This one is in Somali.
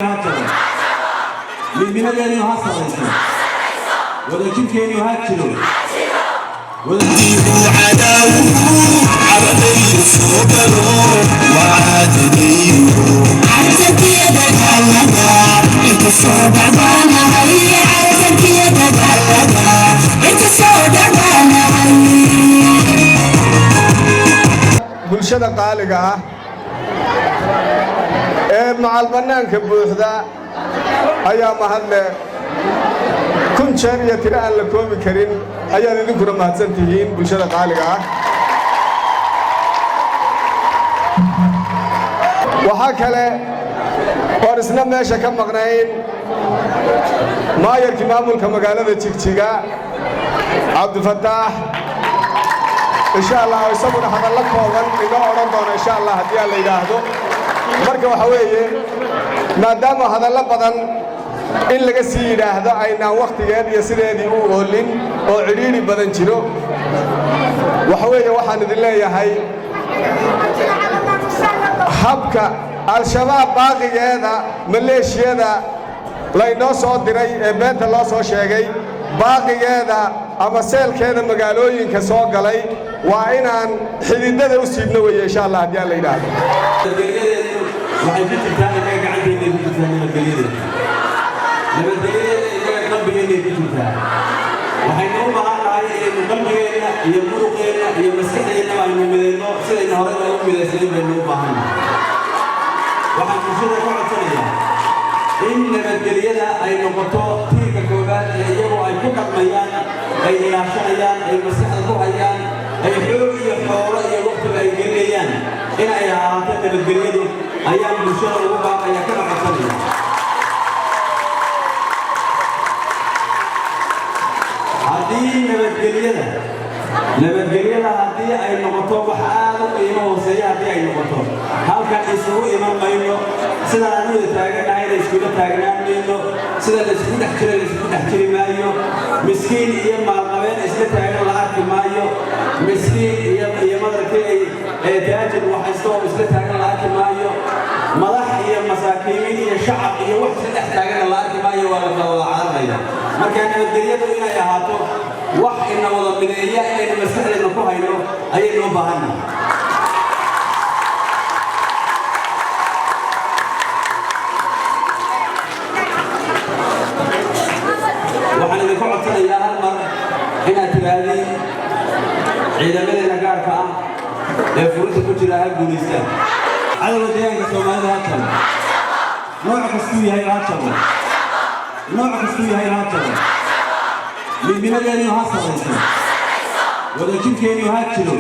Ha jabo, midnimadeenu ha sarrayso, wadajirkeenu ha jiro. Cadowgu soo galo waa caadadaydu. Cartankiyo dagaalada inta soo dhacbaanahay, cartankiyo dagaalada inta soo dhacbaanahay. Bulshada qaaliga ah ee macal bannaanka buuxda ayaa mahadle. Kun jeer iyo tiro aan la koobi karin ayaad idinkuna mahadsan tihiin, bulshada qaaliga ah. Waxaa kale oon isna meesha ka maqnayn maayarkii maamulka magaalada Jigjiga, Cabdifataax, insha Allah, oo isaguna hadallo kooban inoo odhan doono, insha Allah, haddii aan la yidhaahdo. Marka waxa weeye, maadaama hadallo badan in laga sii yidhaahdo aynaan wakhtigeed iyo sideedii u oolin oo cidhiidhi badan jiro, waxa weeye waxaan idin leeyahay habka Al-Shabaab baaqigeeda, maleeshiyada laynoo soo diray ee beenta loo soo sheegay, baaqigeeda ama seelkeeda magaalooyinka soo galay, waa inaan xididada u siibno weeye, insha Allah, haddii aan la yidhaahdo. Nabadgelyadeedu waxay ku jirtaa innaga gacanteennay ku jirtaa. Nabadgelyadeedu, nabadgelyadeeda innaga qalbigeennay ku jirtaa. Waxaynu u baahan nahay inaynu qalbigeenna iyo muruqeenna iyo maskaxdeennaba aynu midayno. Sidaynu horey noogu midaysnayn baynu u baahan nahay. Waxaan bulshada ka codsanayaa in nabadgelyada ay noqoto tiirka koowaad ee iyagu ay ku dhaqmayaan, ay ilaashanayaan, ay maskaxda ku hayaan, ay xoog iyo xoolo iyo waqtiba ay gelinayaan in ay ahaato nabadgelyadu ayaan bulshada ugu baaqaya kana codsanaya. Haddii nabadgelyada haddii ay noqoto wax aad u qiimo hooseeya, haddii ay noqoto, halkan isugu iman mayno. Sidaan anuda taaganahayna iskula taagnaan mayno. Sida la isugu dhex jira la isugu dhex jiri maayo. Miskiin iyo maalqabeen isla taagan la arki maayo. Miskiin iyo madarkii ay taajir waxaysto oo isla taagan la arki maayo. Madax iyo masaakiimiin iyo shacab iyo wax isla dhex taaganna la arki maayo, waa la kala wada cararaya. Marka nabadgelyadu inay ahaato wax ina wada mideeya, inaynu maskaxdeenna ku hayno ayaynu u baahannahay. Waxaan idinku codsanayaa hal mar inaad tiraahdiin: ciidamadeena gaarka ah ee furinta ku jira ha guulaystaan, cadowga deegaanka Soomaalida ha jabo, nooc kastuu yahay ha jabo, nooc kastuu yahay ha jabo, midnimadeenu ha sarrayso, wadajirkeennu ha jiro.